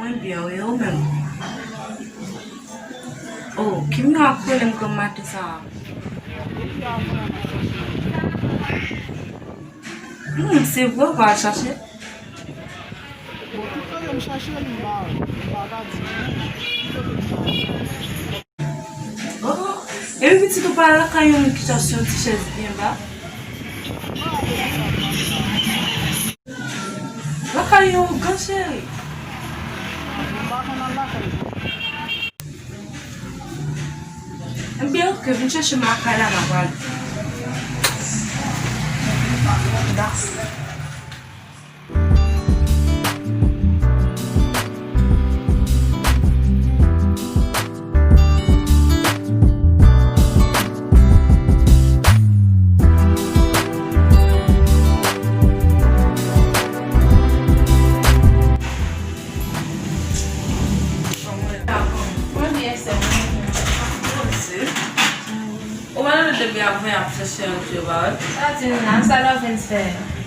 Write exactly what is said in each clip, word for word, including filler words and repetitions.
Mwen byen, wi, ou menm? Oh, ki moun ap rele m granm maten sa a? Hmm, se vre, ou pa al chache? Bon, tout kote m chache li, m pa, m pa ka di. Oh, epi pitit ou pa lakay yon moun ki chache yon ti chèz byen ba? Lakay yon ougan, cheri. M pa konn al lakay. Ebyen, oke, vin chèche m lakay la, m ap pral. Dakò. Mwen byen, sè m. Ou pa tande depi avan y ap chèche Andrew, pa vre? Sa di m nan, sa l ap vin fè?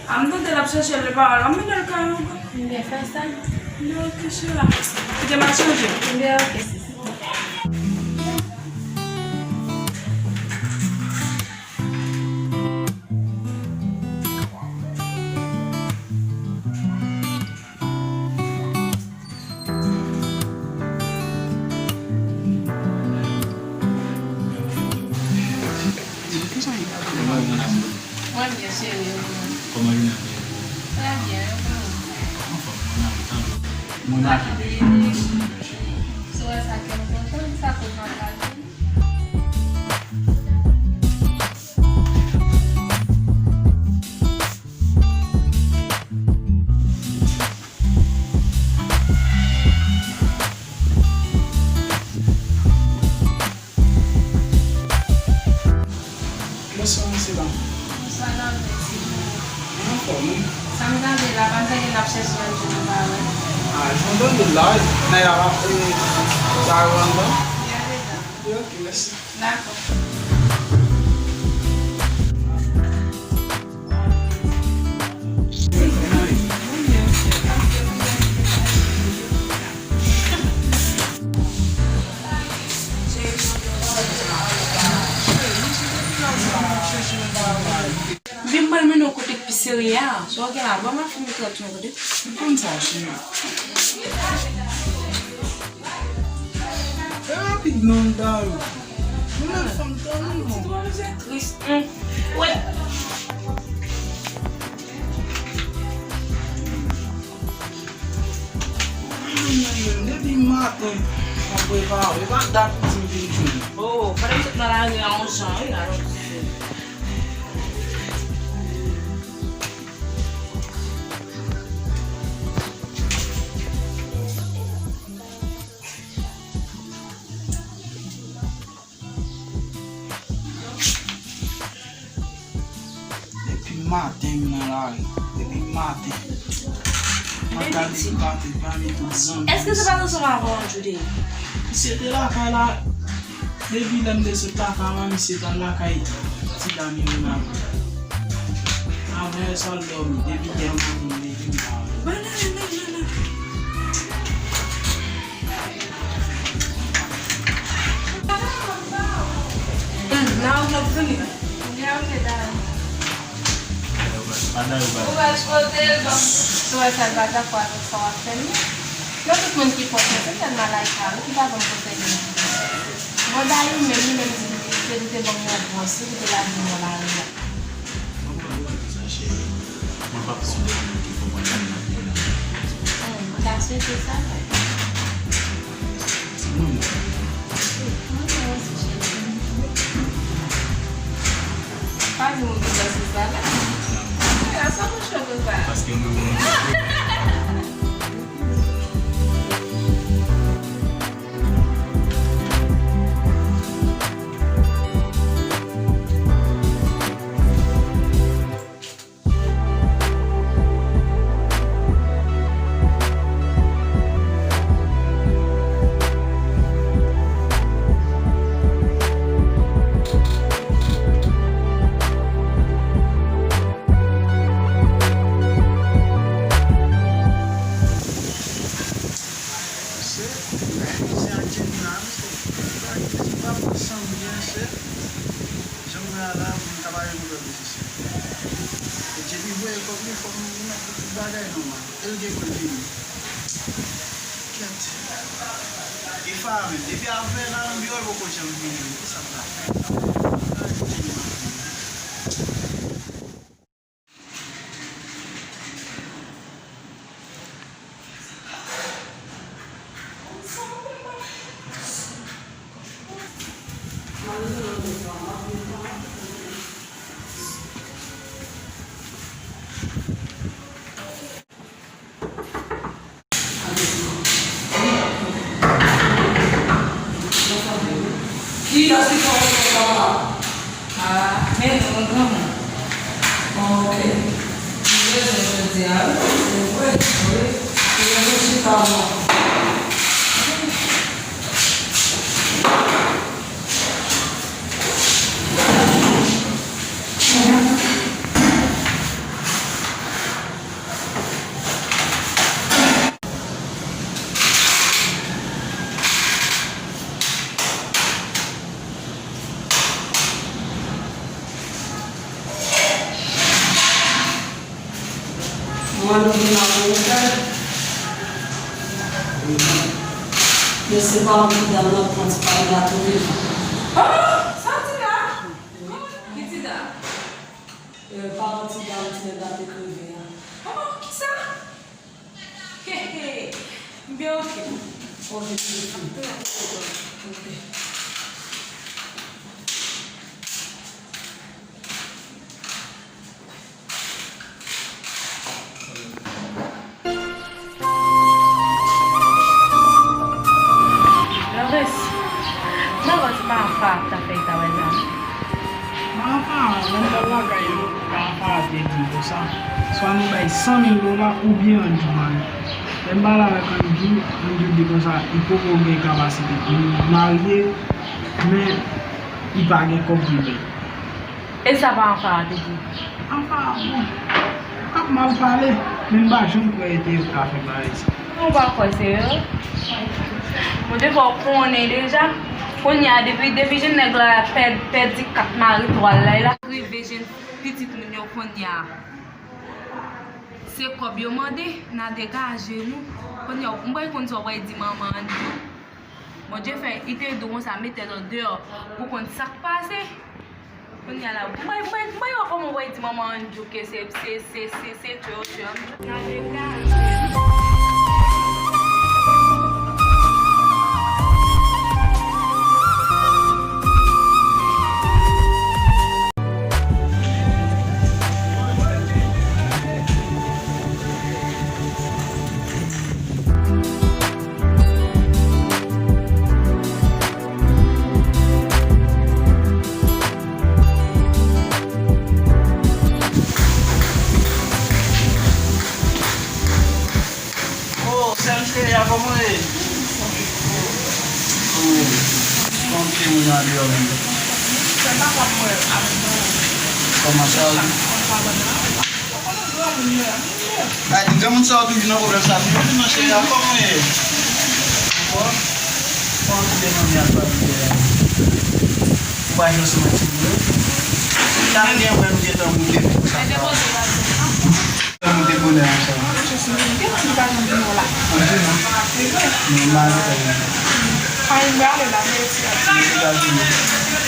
A, m tande l ap chèche l, pa vre? An, mennen l kay ou. M byen fè sa. M byen, oke, cheri. Kite m al chanje. M byen, oke, sisi. Mwen byen, cheri, ou menm? Kòman jounen an te ye pou ou? Trè byen, e pou ou? Anfòm, mwen anfòm, tanpri. Mwen pa kenbe, mwen pa kenbe, cheri. Si w wè sa, kè m kontan, sa koz m ap pale. Bonswa, mesye dam. Bonswa, Nòvèl, se mwen. Mwen anfòm, wi. Sa m tande la, pa m tande n ap chèche yon jèn nan bagay. A, jan m tande l la, nèg la pa, e, la rann nan. Li andedan. Wi, oke, mèsi. Dakò. Vin m pral mennen w kote k pi serye a. Sa w gen la, ban m afè m trant yon kote. M konn sa, cheri. Fè rapid non, Dayou. Nou menm fanm tan nou bon. Tris. Hum. Wè. Depi maten, mwen prepare. E pa dat ou di m vin jwenn. Oh, pandan m sot nan lari a yon jan, wi, alò. Depi maten m nan lari. Depi maten. Mwen gade m pa fè pale tout zanmi. Èske se pa t ansanm avè w Andrew te ye? Misye te lakay la. Depi lè m te sot lakay mwen, misye t al lakay ti dam yo nan. Avè sa l dòmi. Depi yè maten m leve m pa wè. Banana, banana. Hmm, nan w ap vini. Ou wè Salvador pa dakò avèk sa w ap fè l, non. Non, tout moun ki pwòch mwen, se sèl Malaika, wi, ki pa ban m konsèy nan vi m. Bon, dayè, menm li menm di li te, li te ban m yon bwòs, wi, li te lave m nan lari a. Mwen p ap fè yon demande ki fò mwen tann nan. Hmm, m ta swete sa, wi. Pa di m ou gen dans sa la. Sa mouche konsa. Paske nou Se, se Angelina, se, se pa sanble, se, jan m wè a la, pou m ta pale pou lòt. Epi voye kòb li, fò nou, nou mèt tout bagay nòmal. E l gen pou l vini. Kèt. E Farah menm, depi avè l al nan biwo, l poko janm vini. Kisa m ta fè? Kiyès ki fè w konsa la? Ah, men non, granmoun. Ok. M bezwen jodi a, wi. Se vre? Wi. Ou bezwen chita, non. Mwen, nou vin nan Amerik. Men se paran ti dam nan k pran ti dam la touye. Ah! Sa ti la? Ki ti dam? Eh, paran ti dam ti nèg la te kreve a. Ah, kisa? He, he. M byen, ok. Ok, ok. Ok. Lawrence, m pa panse pa Rafa ta fè travay sa. Rafa, menm nan lakay yo, Rafa te di konsa, swa nou bay san mil dola oubyen Andrew mare. Lè m pale avèk Andrew, Andrew di konsa, li poko gen kapasite pou li marye, men li pa gen kòb pou li peye. E sa paran Farah te di? Paran Farah, bon, ap mal pale, men m pa janm kwè e te yo k ta fè bagay sa. Ou pa kwè se yo? Bon, defwa w konnen deja. Kounye a, depi, depi jèn nèg la pèd, pèdi kat mari twa l la, e la rive jwenn pitit moun yo kounye a. Se kòb yo mande, n a degaje nou. Kounye a, m pa konn sa w pral di manman Andrew. Bondye fè, li te di w konsa, mete l andeyò pou konn sa k pase. Kounye a la, m pa, m pa, m pa wè kòman w pral di manman Andrew ke se, se, se, se, se tchè, tchè. N a degaje. Kòman w ye? Kòman w ye? Kòman kite moun yo andeyò menm? Kòman sa w ye? Ay, granmoun sa yo toujou nan pwoblèm sa. Toujou nan cheri a, kòman w ye? Ankò? Kòman kite manmi a pa vin dèyè? Ou pa jwenn sou mwen ti moun yo? Sa nou gen mwen nou gentan bouke konsa. Mwen te poze pa di. Mwen te bonè ansanm. Jezi, men gen moun ki pa janm vin wè w la. Anpil, non? Wi, wi. Non, m pa anpil, non. Ann, m prale la, mèsi. Mèsi, Daddy.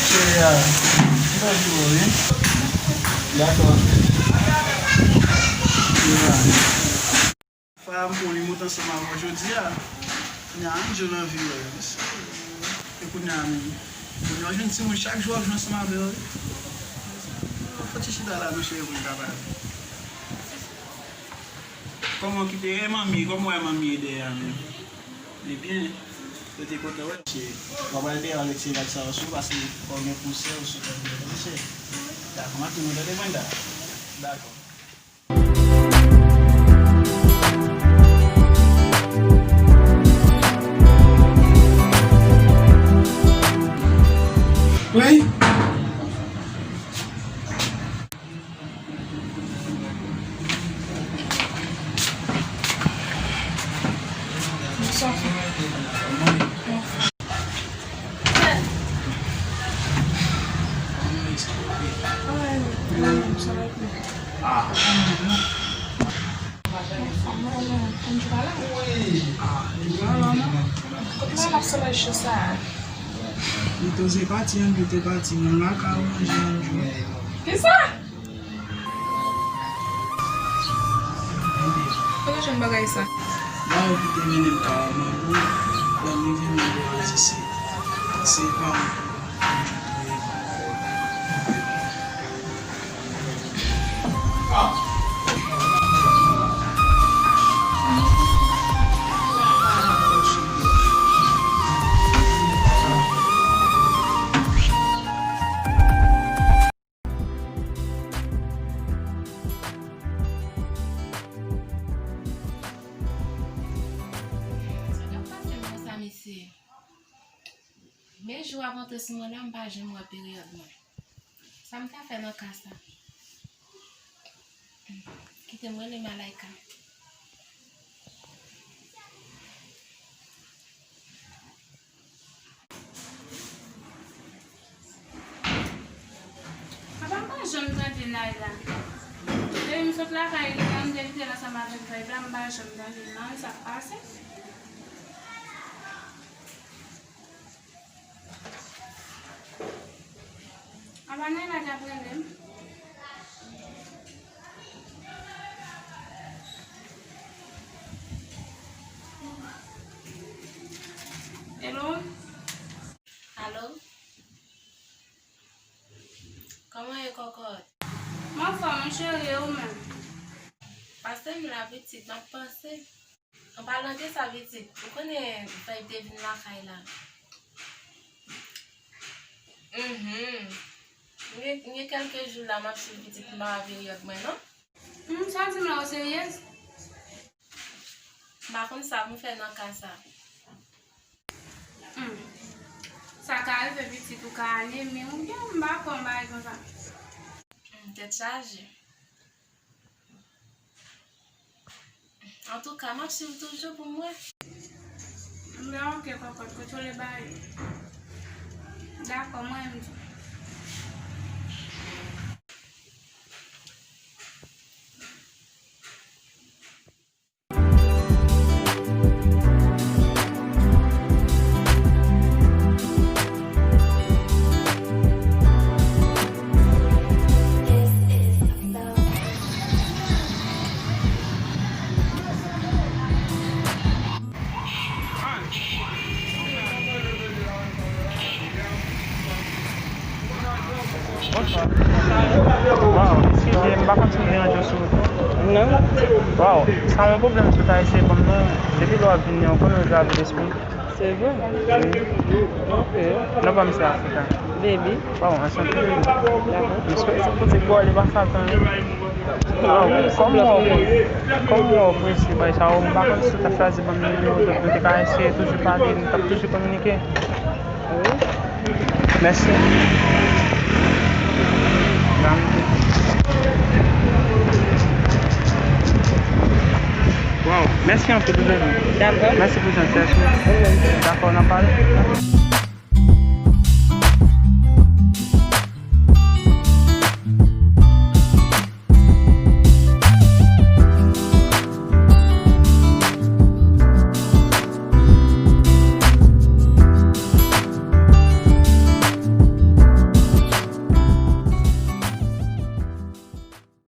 Cheri a, m anvi wè w, wi. Dakò. Cheri a. Faya m pran li moute ansanm avè w jodi a. Kounye a, ann jwenn anvi wè. E kounye a menm. Kounye a, w jwenn timoun chak jou w ap jwenn ansanm avè yo. Fò ti chita la, non, cheri, pou n ka pale. Kòman w kite, e manmi, kòman w wè manmi ye dèyè a menm? Li byen? Yo te kontan wè. Cheri, w ap al dèyè avèk ti rad sa yo sou, paske fò w gen pousè ou sou tèt mwen, tande cheri? Dakò, m ap di nou tande mwen la. Dakò. Wi. Bonswa. Li toujou pati, Andrew te pati, menm lakay ou manje Andrew. Kisa? Kote w jwenn bagay sa? Ba yo ki te mennen m kay manbo, lè m rive manbo a di se, se pa mwen. Sa k ap pase m konsa, mesye? Men jou ap antre sou mwen la, m pa janm wè peryòd mwen. Sa m ta fè nan ka sa? Kite m rele Malaika. Apa m pa janm tande Nayla. Depi m sot lakay li, m te kite l ansanm avèk Nayla, m pa janm tande l. Nan sa k pase? Apa Nayla t ap rele m? Hello? Alo? Kòman ye, kòkòt? M anfòm, wi, cheri, e ou menm? Pase m la, pitit, m ap pase. An palan de sa, pitit, ou konnen Vibe te vin lakay la. Mhm. M gen, m gen kèlke jou la m ap swiv pitit, m pa wè peryòd mwen non. Hmm, sa w di m la, ou seryez? M pa konn sa pou m fè nan ka sa. Hmm. Sa ka rive pitit, ou ka anemi oubyen m pa kwè yon bagay konsa. Hmm, tèt chaje. Antouka, m ap swiv toujou pou m wè. Anben, oke, kòkòt, kontwole bagay yo. Dakò, mwen menm tou. Bonswa. Waw, eskize, m pa konn si m deranje w, silvouplè. Non. Waw, sa yon pwoblèm si w ta eseye ban m non. Depi lè w ap vini an, w konnen w grave lespri. Se vre? Wi. Ok. Non pa m se Afrika. Baby. Bon, anchante, baby. Dakò. M swete se kote gòl li pa fè tan. Kòman w, kòman w prese bay sa? M pa konn si w ta chwazi ban m nimewo w, nou te ka eseye toujou pale, nou t ap toujou kominike. Mèsi. Wow, mèsi anpil pou jodi. Dakò. Mèsi pou jantiyès ou. Dakò, n ap pale.